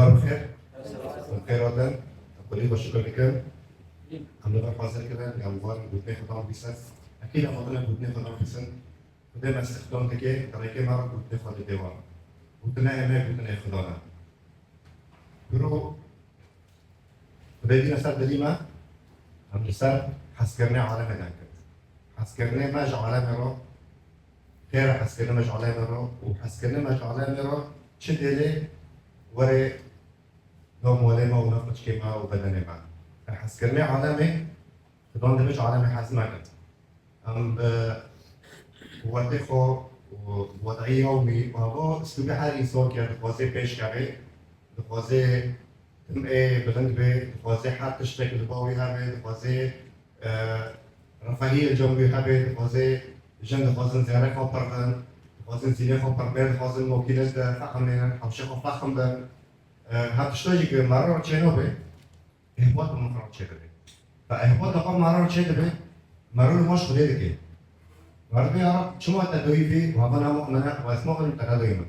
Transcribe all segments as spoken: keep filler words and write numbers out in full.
Xêr, xêr hatin. Xwedê xwe şikir dikim. Em li vir hazir kirin, em van gotinê Xudan bîsin. Ekîd em hatine gotinê Xudan bîsin. Xwedê me îstixdam dike, di rêkê me re gotinê xwe dide wan. Gotinê me gotinê Xudan e. Biro, Xwedê dîne ser dilî me, em li ser hezkirinê alemê deng kin. Hezkirinê me ji alemê re, xêr e hezkirinê me ji alemê re û hezkirinê me ji alemê re çi dêlê were nav malê me û nav qirçikê me û bedenê me. Hezkirinê alemê, Xudan dibê ji alemê hez nekin. Em bi wextê xwe û bi wed'î yewmî û hava uslûbê her însankê dixwaze pêş keve, dixwaze tim ê bilind be, dixwaze her tiştek li ba wî hebe, dixwaze, e, refahî li cem wî hebe, dixwaze jin dixwazin zêrê xwe pir bin, dixwazin zînê xwe pir bin, dixwazin mokîne de fehim nênin, hewşê xwe fehim bin. E, her tişta jî ku me re çênabe, Îhbat bi min re çêdibe. Ve îhbat xwe me re çêdibe, mero li maş Xwedê dike. Mero dibê, ya Reb, çima te doyî vî, hava ne mu'mine, ve ez mu'min te nedoyî min.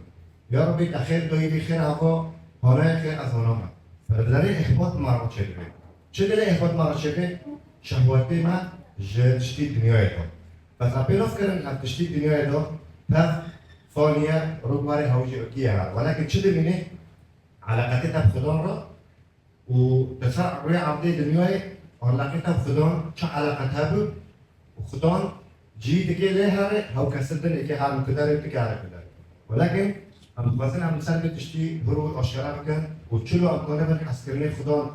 Ya Rebî, te xêr doyî vî, xêr hava, hanayê xêr ez haname. Ve li derê îhbat me re çêdibe. Çi dilê îhbat me re çêdibe? Şehwetê me ji tiştî dinyayê de. Bes em pê nas kirin, ev tiştî dinyayê de, tev, faniye, rûbarê hewcî û tiye her. Welakin çi dimîne? Eleqetê te bi Xudan re, û di ser rûyê erdê dinyayê, eleqê te bi Xudan çi eleqe hebû û Xudan cihî dike lê here, hew kesir din êkê her min kuderê dike here kuderê. Welakin em dixwazin em li ser vê tiştî hûr û aşkera bikin û çilo em kanibin hezkirinê Xudan,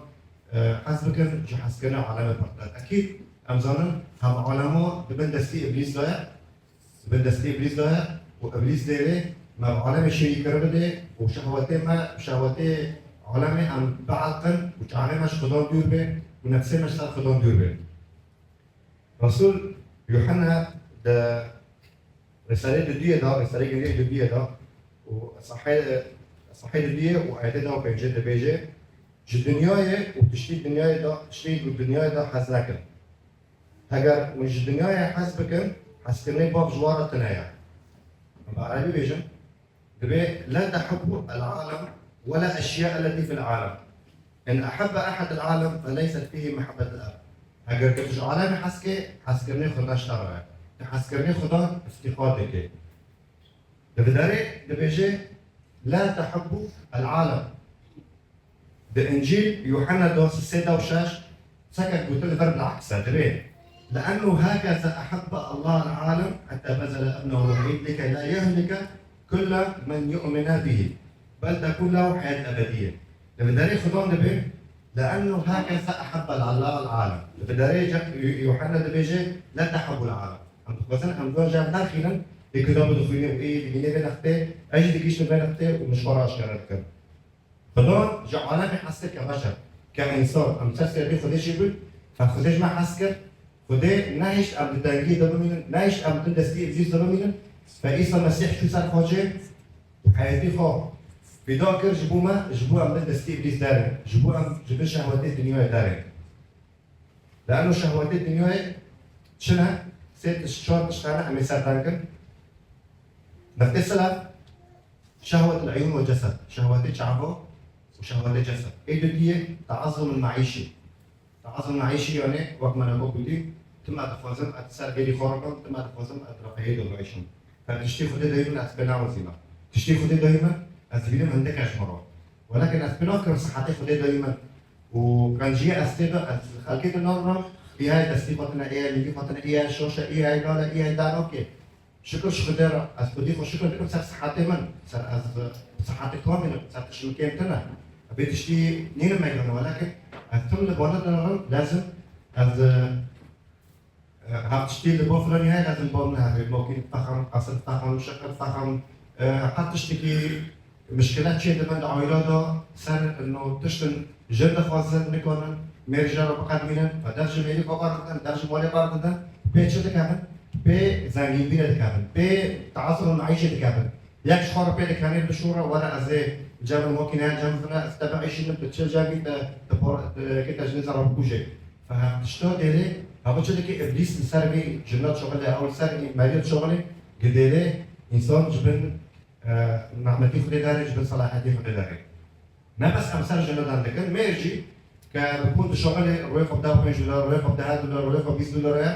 e, hez bikin, ji hezkirinê alemê pirtir. Ekîd em zanin hev alema di bin destî Îblîs de ye. Di bin destê Îblîs de ye û Îblîs dêrê me bi alemê şêrî kiribide û şehwetê me, şehwetê alemê em bielqin û çavê me ji Xudan dûr be û nefsê me ji ser Xudan dûr be. Resûl Yuhanna di Rîsalê duduyê de, Rîsalê gilê duduyê de û sehê, sehê duduyê û ayetê da û pêncê dibêje, ji dinyayê û tiştî dinyayê de, tiştî ku dinyayê de hez nekin. Heger hûn ji dinyayê hez bikin, hezkirinê Bav ji wan re tune ye. Em bi erebî bêjin, dibê, "La tehibbu el-alem ve la eşya elletî fil alem. In ehebbe ehed el-alem fe leyset fîhî mehebbetul ab." Heger tu ji alemê hez kê, hezkirinê Xuda ji te re ye. Tu hezkirinê Xuda îftîqar dikê. Di vidarê dibêje, "La tehibbu el-alem." Di Încîl Yuhanna du sê da û şeş sekek gotin li vir bilaks e, dibê, "Le'ennu hekeza ehebbe Allah el-alem hetta bezele ibnehu el-wehîd likey la yehlike kulle men yu'mine bihî, bel tekun lehu heyat ebediye." Li vidarê Xudan dibê, "Le'ennu hekeza ehebbe Allah el-alem." Li vidarê Yuhanna dibêje, "La tehibbu el-alem." Em dixwazin em van jev derxînin, ê kitabê dixwîne û ê dibîne vê nextê, ez jî digihîştim vê nextê û min ji xwe re aşkera dikim. Xuda ji alemê hez kir ke beşer, ke însan, em ser sêrê Xwedê jî bûn, fe Xwedê ji me hez kir, Xwedê nehişt em di tengiyê de bimînin, nehişt em di destî Îblîs de bimînin, fe Îsa Mesîh çû ser xacê û heyetî xwe fîda kir ji bo me, ji bo em di destî Îblîs derên, ji bo em ji bin şehwetê dinyayê derên. Le'eno şehwetê dinyayê çi ne? Sê tişt, çar tişt hene, em ê ser dan kin. Nefte sila, şehwet el-eyûn ve cesed. Şehwetê çava û şehwetê cesed. Ê dudiyê teazum el-meîşî. Teazum el-meîşî yani wek me nabo gotî, tim ez dixwazim ez ser bêrî xwe re bim, tim ez dixwazim ez refahiyê de biêşim. Fe tiştî Xwedê dayî min ez pê nawazîme. Tiştî Xwedê dayî min ez dibînim hindek e ji min re. Welakin ez pê nakim sihetê Xwedê dayî min. Û qenciyê ez tê de, ez xelkê de nabim, îyayê destî xwe tine, îyayê lingî xwe tine, îyayê şoş e, îyayê lal e, îyayê danok e. Şikir ji Xwedê re, ez xwedî xwe şikir dikim ser sihetê min, ser ez sihetê tamî ne, ser tişt min kêm tine. Vê tiştî nînim meydana, welakin ez tim li bana de nabim, lazim ez, e, Her tiştî li bo filanî heye, lazim bo min hebe. Mokîn fexam, qesir fexam, şeqir fexam, e, her tiştekî mişkilet çê dibin di aîla de, ser no tiştin jin dixwazin, nikanin, mêr ji re biqedmînin, ve dev ji mêrî xwe berdidin, dev ji malê berdidin, pê çi dikevin? Pê zengînbînê dikevin, pê teazul meîşê dikevin. Yek ji xwe re pê dikenê bişûre, were ez ê cem mokîne, cem vine, ez te biêşînim, tu çil cem bî, te, te por, te, kê te ji nêza re bikujê. Fe hev tişta dêrê, heva çi dike Îblîs li ser vê cina dişuxile, ew li ser vê meriyê dişuxile, gi dêrê însan ji bin, e, nehmetî Xwedê derê, ji bin selahiyetê Xwedê derê. Ne bes em ser jinodan dikin, mêr jî ke bi pûl dişoxilê, rûyê xwe bi da û pênc dolar, rûyê xwe bi deh dolar, rûyê xwe bîst dolar e.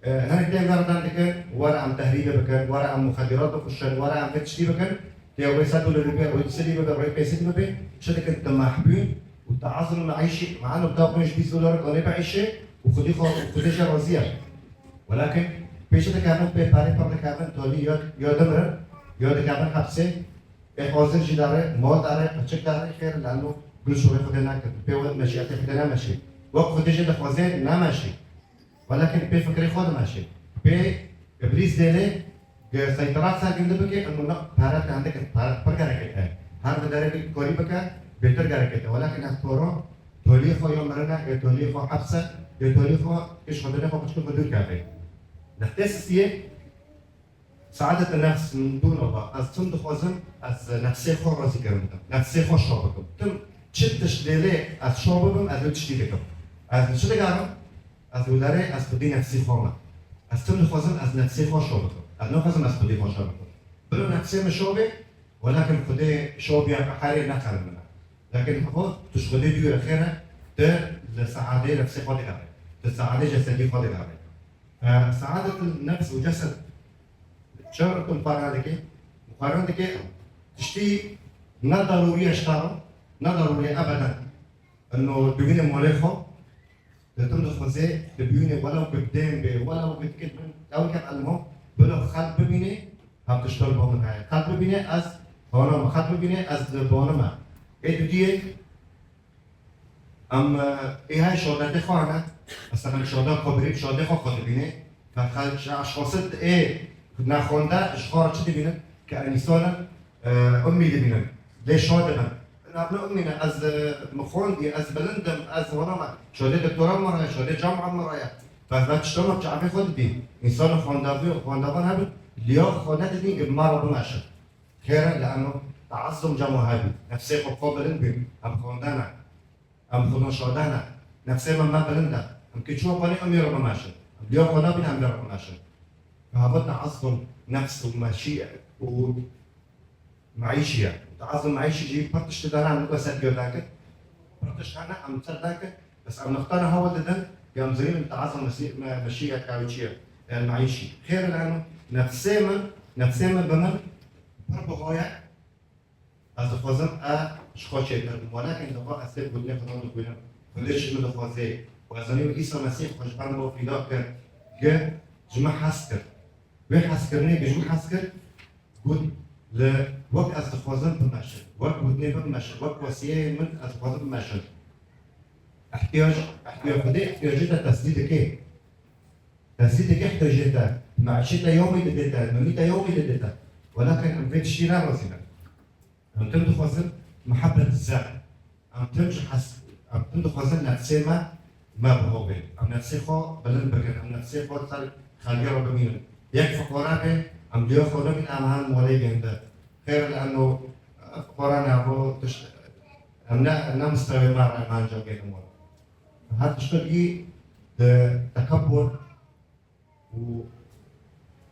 E, hinek tên ver dan dikin, were em tehrîbe bikin, were em muxeddirat bifişin, were em vê tiştî bikin. Tê rûyê sed dolarî bibe, rûyê du sedî bibe, rûyê pênc sedî bibe, çi dikin, tu mahbûn û teazim meîşî, me'eno bi da û pênc bîst dolar kanê biîşê û xwedî xwe, û xwedê jî razî ye. Welakin pê çi dikevin, pê parê pir dikevin, tolî ya, ya dimirin, ya dikevin hepsê, ê xwazin jî dare, mal dare, piçik dare, xêr, lano gul şûrê Xwedê nakir, pê wet meşiyetê Xwedê nemeşî. Wek Xwedê jî dixwaze nemeşî. Welakin pê fikrê xwe dimeşî. Pê Îblîs dêlê, ge seytera ser gindi bike, û na pere te hindek pere pir gereke te. Her bi derê bir korî bike, bêtir gereke te. Welakin ev poro, tolî xwe ya mirine, ya tolî xwe hepse, ya tolî xwe iş xwe dine xwe piçik xwe dûr keve. Nextê sisiyê, Saadet nefs min dûna ba, ez tim dixwazim, ez nefsê xwe razî kirin bidim. Nefsê xwe şo bikim. Tim çi tişt dêlê ez şo bibim, ez wê tiştî dikim. Ez li çi digarim? Ez wî derê, ez xwedî nefsî xwe me. Ez tim dixwazim, ez nefsê xwe şo bikim. Ez naxwazim ez xwedî xwe şo bikim. Bilo nefsê min şo bê, welakin xwedê şo biya qeherê ne qerê min e. Lakin havo tu ji xwedê dûr e, xêr e, tu li saadê nefsê xwe digarî. Tu saadê cesedî xwe digarî. E, saadet nefs û cesed Çawa tu muqarene dike? Muqarene dike tiştî ne darûrî ye ji te re, ne darûrî ye ebeden. Ino dibîne malê xwe, di tim dixwaze dibîne welew bi dêm bê, welew bi tikit bin, ew ke elmo, bila xelk bibîne, hem tiştan ba min heye. Xelk bibîne ez hana me, xelk bibîne ez li bana me. Ê dudiyê Em, e, ê hay şadetê xwe hene. Mesela şada xwe birî, şadê xwe xwe dibîne. Ke xel-, ji eşxasê ê nexwende ji xwe re çi dibînin? Ke em însanin, e, ummî dibînin. Lê şad dibin. Navne ummî ne, ez, e, min xwendî, ez bilind im, ez wana me. Şadê doktora min re ye, şadê camia min re ye. Bes ve tiştana çavê xwe didî. Însanê xwendevî û xwendevan hebin, liya xwe nedidîn, ke bi me re bimeşin. Xêr e, li em teazum cema hebî. Nefsê xwe xwe bilind bî. Em xwendene. Em xwedin şadene. Nefsê me me bilind e. Em kê çû panê em ê re bimeşin. Em liya xwe nabîne em ê re bimeşin. Hava teazum nefs û meşî û meîşî ye. Teazum meîşî jî pir tiştê dane em weke ser giyo dakin. Pir tişt hene em ser dakin. Bes em nixtana hewl didin, ya em zirîn teazum mesî-, me-, meşî ye, ka wî çi ye, e, meîşî. Xêr e, lano nefsê min, nefsê min bi min pir buha ye. Ez dixwazim e ji xwe çêtir bim. Welakin di xwe ez tê gotinê Xudan dixwînim. Xwedê ji min dixwaze. Û ez zanî wek Îsa Mesîh xwe ji ber min fîda kir. Gi ji min hez kir. Wê hezkirinê gi ji min hez kir. Got, li wek ez dixwazim bimeşin. Wek gotinê bimeşin. Wek wesiyeyê min ez dixwazim bimeşin. Ihtiyac, ihtiyac Xwedê ihtiyacê te tesdî dike. Tesîdeke ihtiyacê te, meîşê te yomî didê te, mimî te yomî didê te. Welakin em vê tiştî ne razî ne. Em tim dixwazin muhebbet zer. Em tim ji hes-, em tim dixwazin nefsê me, me biho bê. Em nefsê xwe bilind bikin, em nefsê xwe ser xeliyê re bimînin. Yek fiqara bê, em diya xwe nebîn, em han molê gende. Xêr li eno fiqara ne, bo tişt, em ne, ne mistewê me re, em anca gênin were. Her tiştekî di tekebur û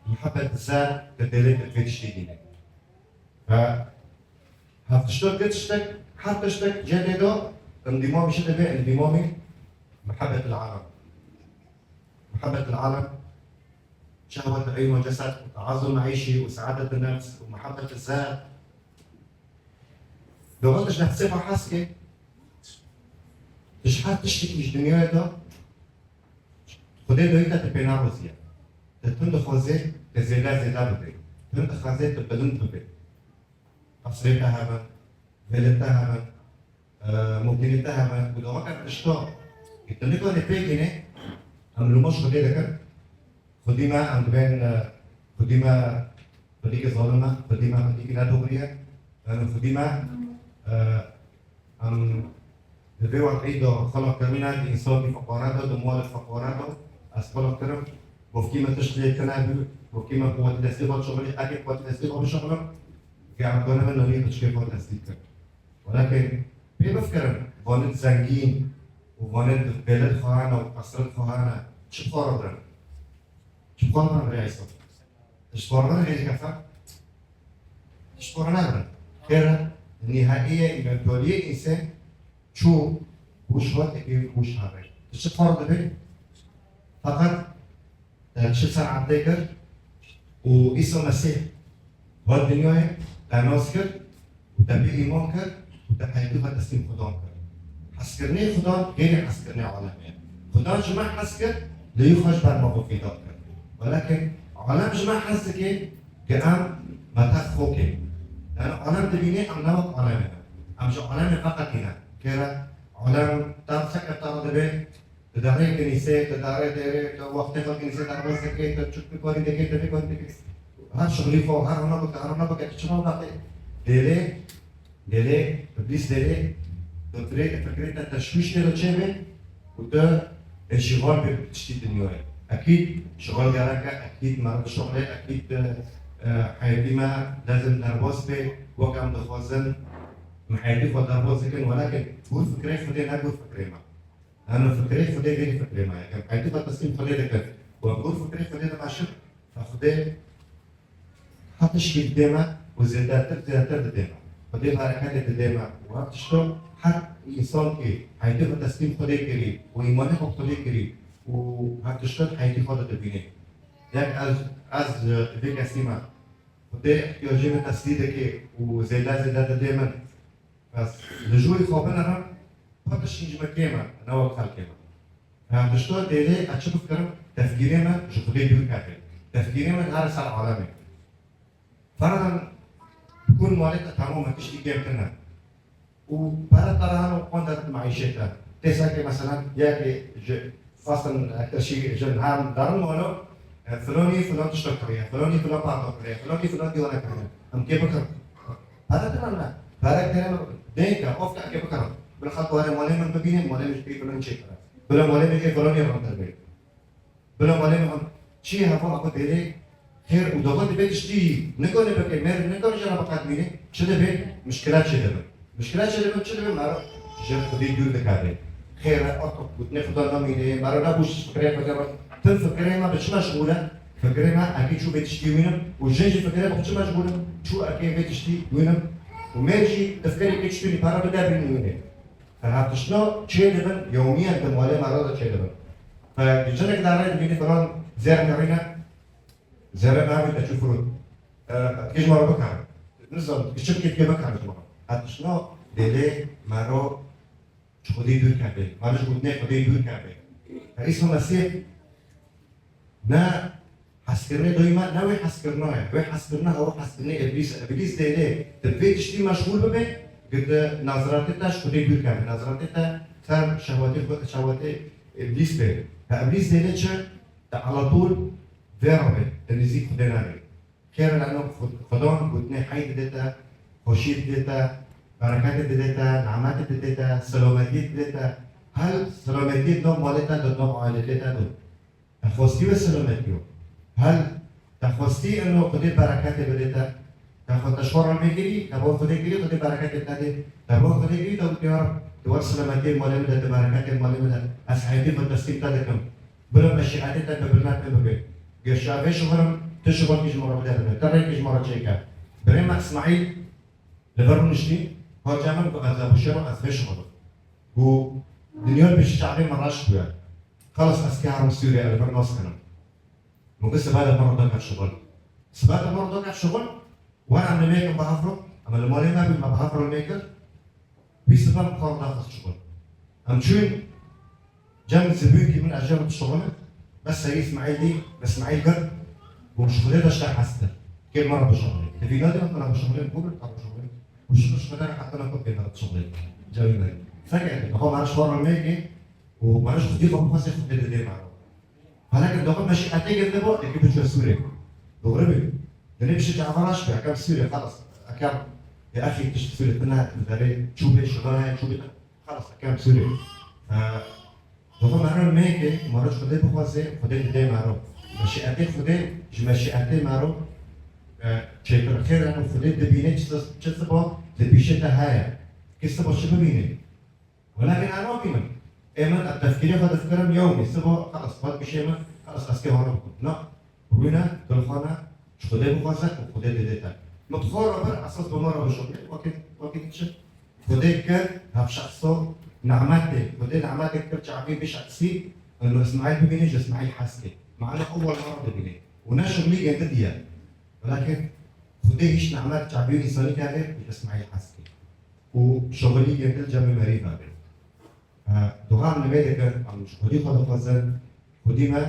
muhebbet zer di dilê te vê tiştê dîne. Ve her tiştek, vê tiştek, her tiştek cedê de endîmamî çi dibe, endîmamî muhebbet alem. Muhebbet alem, şehwet eyno cesed, û teazum meîşî, û saadet nefs, û muhebbet zer. Doxan tu ji nefsê xwe hez ke, tu ji her tiştekî ji dinyayê de Xwedê doyî te tu pê naroziye. Tu tim dixwazê, tu zêde zêde bibê. Tim dixwazê tu bilind bibê. Qesrê te hebin, vêlê te hebin, e, mûkinê te hebin. Û doxan tu tişta, ke tu nikarî pê gînê, em lûma ji Xwedê dikin. Xwedî me em dibên, e, xwedî me xwedîkî zalim e, xwedî me xwedîkî nedogirî ye. Yanî xwedî me, e, em li vê weqtî de xelaq kirine, di însanî feqare de, di malê feqare de ez xelaq kirim. Bofkî me tişt lê tune bû, bofkî me quwetî destî xwe dişuxulî, eke quwetî destî xwe bişuxulim, ge em dane me navî piçikê xwe destî bikin. Welakin pê bifikirin, vanê zengîn û vanê vêlê xwe hene û qesrê xwe hene, çi bi xwe re birin? Çi bi xwe re birin, Rêya Îsa? Ji xwe re birin, xêrî kefe? Ji xwe re nebirin. Xêr e, Nîhaiyê înventoriyê însan çû, wî ji xwe dikê, wî ji hev e. Tu çi ferq dibe? Feqet, e, çi ser erdê kir û Îsa Mesîh hat dinyayê, te nas kir û te pê îman kir û te heyatê xwe teslîm Xudan kir. Hezkirinê Xudan xeyrî hezkirinê alemê ye. Xudan ji me hez kir, lê wî xwe ji ber me xwe fîda kir. Welakin alem ji me hez dike, Ke em me tev xwe kê. Yani alem dibîne, em ne wek alemê ne. Em ji alemê veqetîne. Kêre alem tam seke tam dibe, tu derê kinîsê, tu derê dêrê, tu wextê xwe kinîsê derbas dikê, tu çik tu karî dikê, tu vê karî dikê. Her şixulî xwe, her ona bike, her ona bike, tu çima veqetî? Dêrê, dêrê, iblîs dêrê, tu firê, fikrê te teşwîş tê de çêbe û tu înşixal bê bi tiştî dinyayê. Ekîd şixal gerek e, ekîd meriv şixulê, ekîd, e, e, heyetî me lezim derbas bê, wek em dixwazin, em heyetî xwe derbas dikin, welakin gor fikrê Xwedê ne gor fikrê me. Em fikrê Xwedê gêrî fikrê me ye. Em heyetî xwe teslîm Xwedê dikin. Wek gor fikrê Xwedê dimeşin, Xwedê her tiştî didê me û zêdetir, zêdetir didê me. Xwedê bereketê didê me û her tişto her însan kî heyatê xwe teslîm Xwedê kirî û îmanê xwe bi Xwedê kirî û her tişto heyatê xwe de dibînê. Yek ez, ez, e, vê kesî me. Xwedê ihtiyacê min teslî dike û zêde zêde didê min. Ez li jûrî xwe binerim, pir tiştî ji me kêm e, ne wek xelkê me. Her tişto dêrê ez çi bifikirim, tefkîrê me ji Xwedê dûr kete. Tefkîrê min her ser alemê. Ferdan, bi kun malê te tamam e, tiştî kêm tune. Û pere te re hene û qonde di meîşê te. Tê serkê, meselen, yekê ji Fastin, e, şî, ji hem darin wano, e, filonî filon tişto kiriye, filonî filon pardo kiriye, filonî filon dîwana kiriye. Em kê bikin? Pere tine ne. Pere kere dênke, ofke kê bikin? Bila xelk were malê min bibîne, malê min ji pê filon çê kire. Bila malê min ê filonî randir bê. Bila malê min çi heva xwe dêrê Xêr û dava divê tiştî nikane bike, mêr nikane jê re biqedmîne, çi dibe? Mişkila çêdibin. Mişkila çêdibin çi dibe? Mero ji Xwedê dûr dikeve. Xêr e, artık gotinê Xuda namîne, mero ne bû ji fikrê Xwedê re. Tim fikrê me bi çi meşxûl e? Fikrê me ekê çû vê tiştî wînim û jin jî fikrê xwe bi çi meşxûl in? Çû ekê vê tiştî wînim û mêr jî di fikrê kê çi tûnî pere bide birîn wînê. Ferhatiştina çêdibin, yewmiyen di malê me re de çêdibin. Fe, di cinek de re dibînî filan zêr nirîne, zêre navê te çû firot. E, dikê ji me re bikare. Nizam, dikê çi bikê dikê bikare ji me re. Hatiştina dêlê me re ji Xwedê dûr kerdê. Me re ji gotinê Xwedê dûr kerdê. Fe, Îsa Mesîh Ne hezkirinê doyî me, ne wê hezkirina ye. Wê hezkirina hewa hezkirinê Îblîs e. Îblîs dêlê, tu vê tiştî meşxûl bibe, gi tu naziratê te ji Xwedê dûr keve. Naziratê te ser şehwetê xwe, şehwetê Îblîs bê. He, Îblîs dêlê çi? Te alatol vê re bê. Te nêzîk Xwedê nabê. Xêr e, lano Xu-, Xudan gotinê hey dide te, xweşî dide te, bereketê dide te, nimetê dide te, selametiyê dide te. Hel selametiyê di nav malê te, di nav aîletê te do. Te xwestî wê selametî yo. Hel te xwestî ino Xwedê bereketê bide te. Te xwe te ji xwe re lê kirî, te bo Xwedê kirî, Xwedê bereketê te dê. Te bo Xwedê kirî, te gotiya, tu wer selametiyê malê min de, tu bereketê malê min de. Ez heyetê xwe teslîm te dikim. Bila meşîetê te bi birine te bibe. Gerşa vê şixulim, tu şixulkî ji min re bide bibe. Tu rêkî ji min re çêke. Birê me Îsmaîl, Li vir rûniştî, hat cem min got, ez nebûşêrim, ez vê şixulim. Got, dinya pêşî çavê min reş bûye. Xelas, ez kê herim Sûriyê, ez li vir nas kirim. Min got, sibe de min re dake şixul. Sibe de min re dake şixul, wer em li mêr kin bi hev re, em li malê me bûn, me bi hev re li mêr kir. Wî sibe min xwe re daxist şixul. Em çûn, Cem zibûnkî min ez jê re dişixulim, bes serî Îsmaîl dî, bi Îsmaîl got, û ji Xwedê de ji te hez dikir. Kê min re bişixulê. Di vî nadê min re bişixulê, bû min re bişixulê. Û ji Xwedê re heta me got pê me re dişixulê. Cemî me. Fekr, niha me ji xwe re mêkê û me ji Xwedê xwe bixwazê Xwedê didê me re. Halakin doxin meşîetê girde bo, eke biçû Sûrê. Doğru mu? Dene bir şey cevap araş be, ekem Sûrê, xalas. Ekem, ya axî tişt Sûrê, tine, dere, çû be, şuda, çû be. Xelas, ekem Sûrê. E, Dixwe mero nêke, mero ji Xwedê bixwaze, Xwedê dide mero. Meşîetê Xwedê, ji meşîetê mero, e, çêtir. Xêr, em Xwedê dibîne çi, çi siba di pîşê te heye. Kê siba çi bibîne? Welakin em nabînin. Ê min, em tefkîrê xwe difikirin, yewmî, siba, xelas, xwe dibîşê min, xelas, ez kê hona bikim. Na, rûne, dilxwe ne, ji Xwedê bixwaze û Xwedê dide te. Min xwe re bir esas bi me re bişopî. Wekî, wekî çi? Xwedê kir, hevşexso, nimetê. Xwedê nimetê kir çavê bişexsî, û Îsmaîl bibîne, ji Îsmaîl hez ke. Mane ewwel me re dibîne. Û ne şixulî gendidiye. Welakin Xwedê hîç nimet çavê însanî keve, ji Îsmaîl hez ke. Û şixulî gendil cemê merî vebe. E, dua em li vê dikin, em ji Xwedî xwe dixwazin, Xwedî me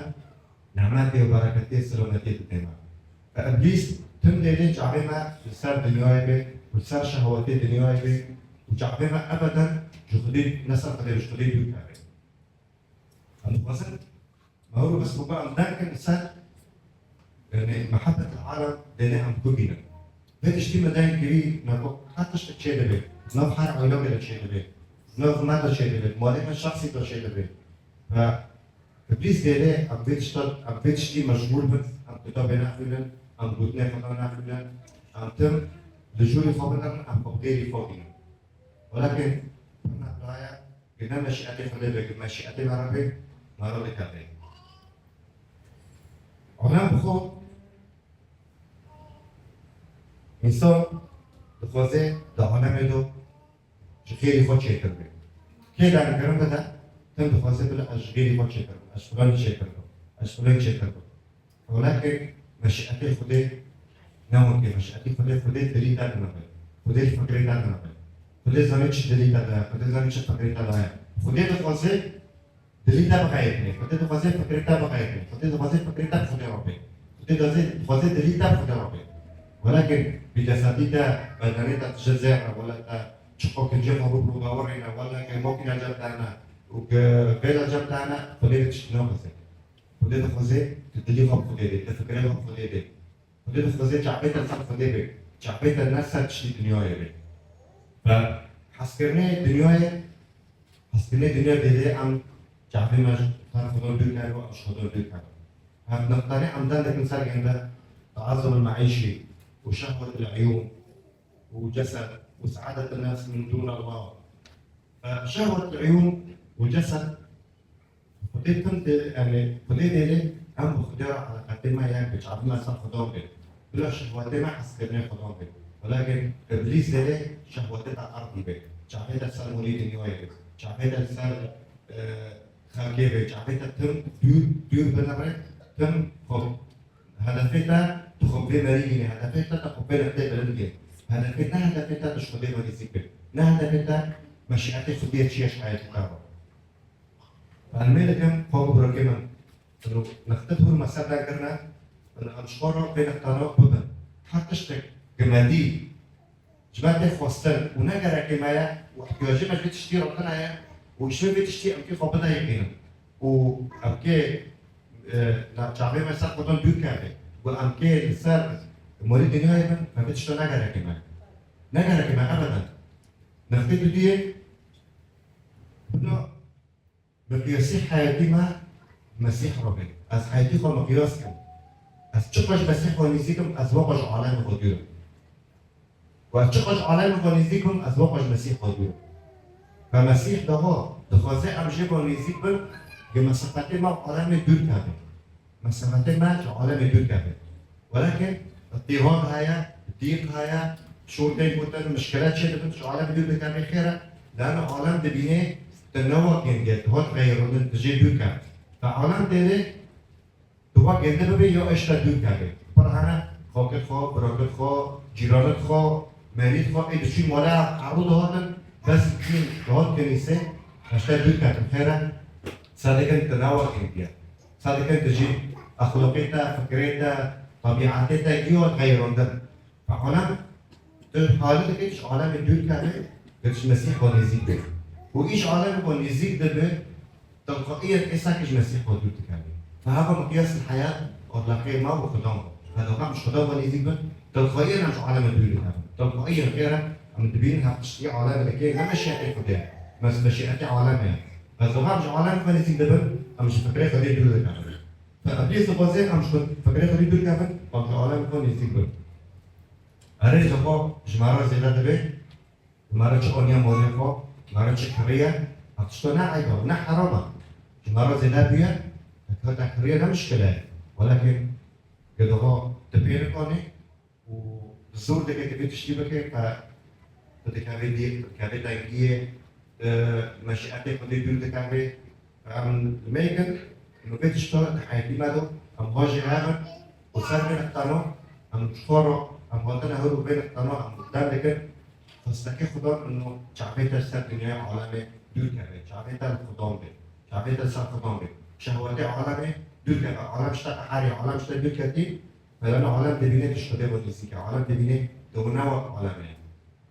nimetê û bereketê, selametiyê bide me. E, Îblîs tim dêrê çavê me li ser dinyayê be û li ser şehwetê dinyayê be û çavê me ebeden ji Xwedî, ne ser Xwedê, ji Xwedê dûr keve. Em dixwazin, me hûr bes xwe em deng kin li ser, yani, mehebet alem dêne em bibînin. Vê tiştî me deng kirî, nako her tiştek çêdibe. Nav her aylokê de çêdibe. Nav me de çêdibe. Malê me şexsî de çêdibe. Ve Îblîs dêre em vê tişta, em vê tiştî meşgûl bin, em kitabê nexwînin, em gotinê Xweda nexwînin, em tim li jûrî xwe binerin, em xwe bi xêrî xwe bînin. Welakin pir neblaye, gi ne meşîetê Xwedê be, gi meşîetê me re be, me re dikeve. Alem bi xwe, însan dixwaze di alemê de ji xêrî xwe çêtir be. Kê dengkirin bide, tim dixwaze bile ez ji xêrî xwe çêtir bim, ez filan çêtir bim, ez filan çêtir bim. Welakin meşîetê Xwedê ne wekê, meşîetê Xwedê, Xwedê dilî te dinabe. Xwedê fikrê te dinabe. Xwedê zanî çi dilî te de ye, Xwedê zanî çi fikrê te de ye. Xwedê dixwaze dilî te bixeyirîne. Xwedê dixwaze fikrê te bixeyirîne. Xwedê dixwaze fikrê te bi Xwedê re bê. Xwedê dixwaze, dixwaze dilî te bi Xwedê re bê. Welakin bi cesedî te, bedenê te tije zêr e, wela te çiqo kincê xwe rû bi rû dawirîne, wela ke mokîna cem te hene û ke vêla cem te hene, Xwedê tişt naxwaze. Xwedê dixwaze tu dilî xwe bi Xwedê dê, tu fikrê xwe bi Xwedê dê. Xwedê dixwaze çavê te li ser Xwedê be. Çavê te ne ser tiştî dinyayê be. Ve hezkirinê dinyayê, hezkirinê dinya dêrê em çavê me ji ser Xweda dûr keve, em ji Xweda dûr keve. Ev niqtanê em den dikin ser gende, teazul meîşî û şehwetul eyûn û cesed û seadetul nefs min dûn Allah. Ve şehwetul eyûn û cesed Xwedê tim dê, yani, Xwedê dêrê em bi Xwedê re eleqetê me yek be, çavê me ser Xweda be. Bila şehwetê me hezkirinê Xweda be. Welakin Îblîs dêrê şehwetê te erd be. Çavê te ser holê dinyayê be. Çavê te ser, e, xelkê be. Çavê te tim dûr, dûr binere, tim xwe hedefê te tu xwe vê merî bînî. Hedefê te te xwe vê nextê bilind kê. Hedefê ne hedefê te tu ji Xwedê ve nêzîk be. Ne hedefê te meşîetê Xwedê çi ye ji heyatê te ve. Em mêl dikin, xwe ku birokê min, ino nextê hûr me ser dagirine, ino em ji xwe re vê nextana bibin. Her tiştek gi me dî, ji me tê xwestin û ne gerekê me ye û ihtiyacê me ji vê tiştî re tune ye û ji vê tiştî em kê xwe bide yekînin. Û em kê, e, na çavê me ser Xwedan dûr keve û em kê li ser morî dinyayê bin, me vê tişta ne gerekê me. Ne gerekê me ebeden. Nextê dudiyê, bila Miqyasî heyatî me Mesîh re be. Ez heyatî xwe miqyas kim. Ez çiqas ji Mesîh xwe nêzîk im, ez weke ji alemê xwe dûr im. Û ez çiqas ji alemê xwe nêzîk im, ez weke ji Mesîh xwe dûr im. Ve Mesîh dava dixwaze em jê ve nêzîk bin, gi mesafetê me û alemê dûr keve. Mesafetê me ji alemê dûr keve. Welakin îtîhad heye, dîq heye, şûr tên gotin, mişkile çê dibin, ji alemê dûr dikeve xêr e, lano alem dibîne tu ne wek gêndî ye, tu hat xeyirandin, tu jê dûr keve. Ve alem dêrê tu wek gêndî bibî ya êşta dûr keve. Pir hene, xakit xwe, birakit xwe, cîranit xwe, merît xwe, ê diçûn mala herû dihatin, bes diçûn dihat kenîsê, êşta dûr ketin, xêr e, sedikin tu ne wek gêndî ye. Qise dikin tu jî exloqê te, fikrê te, tebîetê te giyo xeyirandin. Ve alem tu halî dikî ji alemê dûr kevê, tu ji Mesîh ve nêzîk bê. Û î ji alemê ve nêzîk dibe, tilqaiyen êsa kî ji Mesîh ve dûr dikevê. Ve heva miqyas li heyat, orleqê me û Xudan be. Heda em ji Xuda ve nêzîk bin, tilqaiyen em ji alemê dûr dikevin. Tilqaiyen xêr e, em dibînin her tiştî alemê dikê, ne meşîetê Xwedê ye. Mes meşîetê alemê ye. Ve heda em ji alemê ve nêzîk dibin, em ji fikrê Xwedê dûr dikevin. Îblîs dixwaze em ji xwe fikrê Xwedî dûr kevin, em ji alemê xwe nêzîk bin. Erê ji xwe ji me re zêde dibe, ji me re çi aniye malê xwe, ji me re çi kiriye, ev tişta ne eyb e û ne heram e. Ji me re zêde bûye, heta kiriye ne mişkile ye. Welakin gedixa tu pê nikanî, û Zor dike ke vê tiştî bike, ke tu dikevê dî, tu dikevê tengiyê, tu meşîetê Xwedê dûr dikevê. Em li me kin, û vê tişta di heyetî me de, em bajê hev in, û ser vê niqtana, em ji xwe re, em hatine her û vê niqtana, em dem dikin, xwestekê Xudan ino çavê te ser dinyayê alemê dûr keve, çavê te li Xudan be, çavê te ser Xudan be, şehwetê alemê dûr keve, alem ji te qeherî, alem ji te dûr ketî, Belane alem dibîne tu ji Xwedê re nêzîk e. Alem dibîne tu wina wek alem e.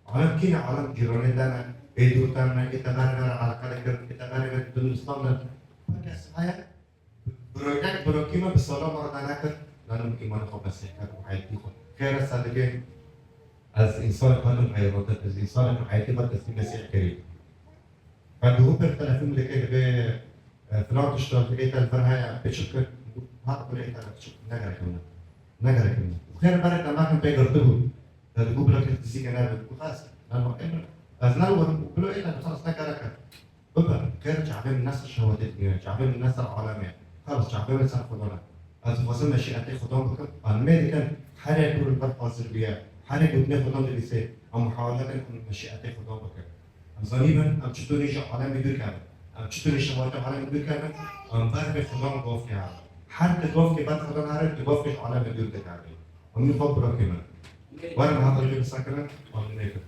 Alem kî ne? Alem cîranê te ne, ê dûr te ne, ê te berê me re eleqe dikirin, ê te berê me di Hindistan de. Her kes heye, biroynek birokî me bi sala me re denekir, lalim îmanê xwe mesîh kir û heyetî xwe. Xêr e sedike, ez însanê xwe dim heyrotet, ez însanê min heyetî xwe destî mesîh kirî. Ka duhû pir telefon dike, dibê, e, filan tişta, dibê te li vir heye, biçik kir, hat bile ê te biçik, negerek min. Negerek min. Xêr berê te mekin pê girtibû. Te dibû bila kes dizî ke nebe, dibû xas. Nebe, em, ez ne werim, bilo ê te xas negerek e. Bibe, xêr çavê min ne ser şehwetê dinyayê, çavê min ne ser alemê. Xelas, çavê min ser Xudan e. Ez dixwazim meşîetê Xudan bikim. Em mê dikin, herê ku li vir hazir bûye, herê gotinê Xudan dinivîsê, em muhawele kin, em meşîetê Xudan bikin. Em zanîbin, em çitorî ji alemê dûr kevin. Em çitorî şehwetê alemê dûr kevin, em ber bi Xudan gov kevin. Her tu govkê ber Xudan here, tu govkê ji alemê dûr dikevî. Em wî xwe birakînin. Werin hata jê bisekirin, em dinêkin.